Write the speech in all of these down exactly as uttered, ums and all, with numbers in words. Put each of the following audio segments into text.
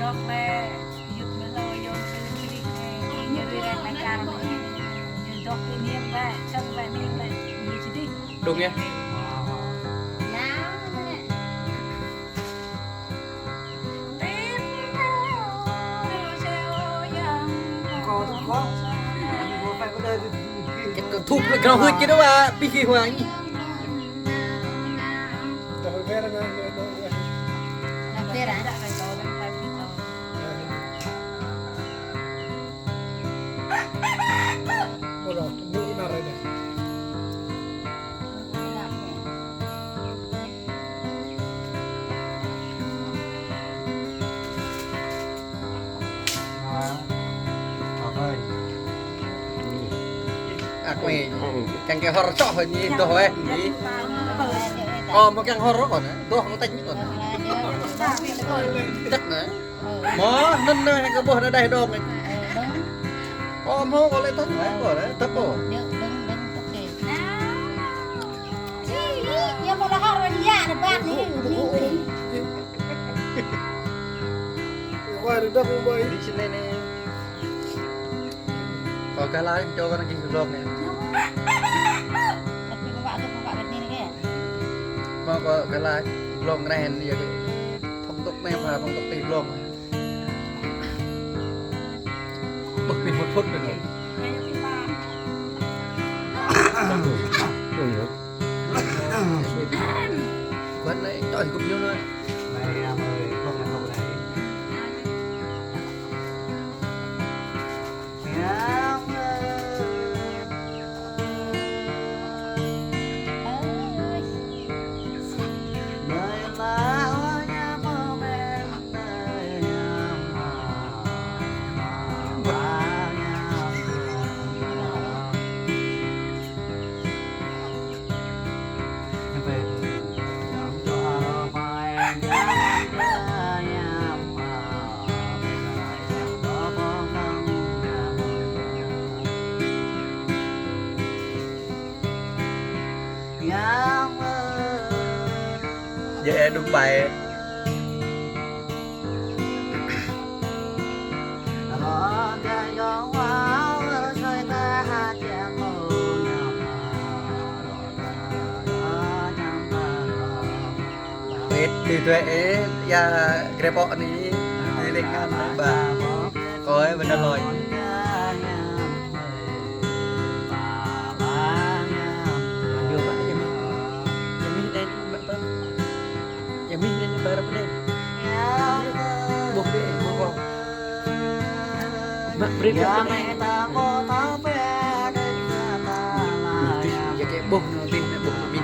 Lĕ, yŭt mơ̆ lơ yŏng kơ ñu đĭ lĕ, ñu rui rek lĕ kar mơ̆. Ñu dŏ kơ niam lĕ, čang lĕ, ning lĕ, ñu či đĭ. Đúng ya? Nah, lĕ. Có, có. Cái thục là cái hơi kia đó mà, bị khi hoang. Nạp tiền à? Ôi dồi, nước nó rơi này. Ak mê, kiăng kơ hor čoh ni, doh eh ni. Ơ, mơ̆ kiăng hor kon, doh mơ̆ tĕnh kon. Tĕk na. Mơ̆, anŭn anai kơ boh anai đeh dong. Ơ, mơ̆ kơ lĕ tĕp, kơ lĕ tĕp ôh. Đi trên đây nè. Kơ gah laĭ, čô kơ anŭn kơ blŏng nè. Mơ̆ kơ gah laĭ, blŏng neh, yua kơ. Phong tục nè, phong tục ti blŏng. Bơ, pĭ phŭt phŭt đôč. Kuat nai, tơl kŭp ñu nai. Dễ đúng bài. Ê, đi thuê ê, ya, grep ôk ni, đi lên ngăn ba. Ôi, bên đó lòi. Yơh mih, yơh mih, yơh mih, yơh mih, yơh mih, yơh mih, yơh mih, yơh mih, yơh mih. Ƀuh đê, ƀuh kơ. Mă brơi, brơi, brơi. Yơh kơ ƀuh nă, ƀuh nă, ƀuh nă, ƀuh nă.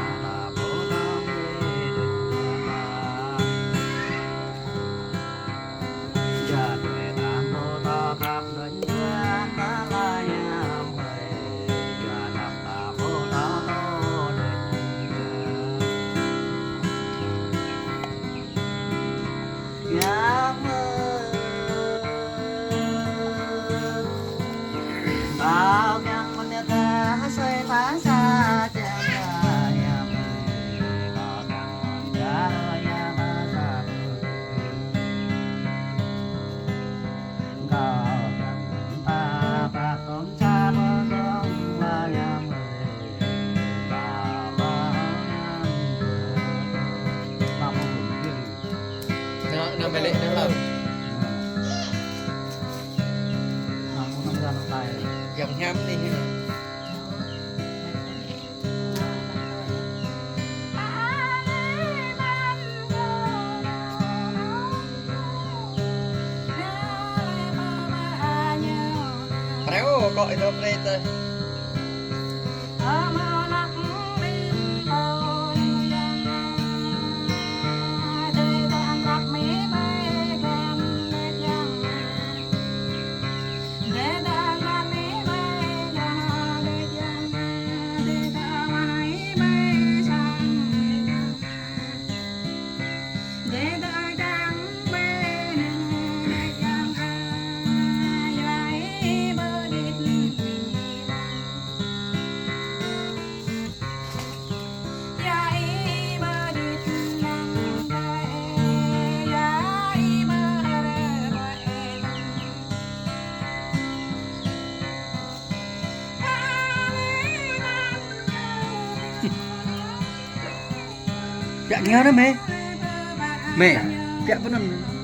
Nă, nă mê lĕ nă lăp. Yang hiam ni. Preo, kơ ih dŏ preo tơ. Ngă anai mĕ. Mĕ, biă pơ anŭn.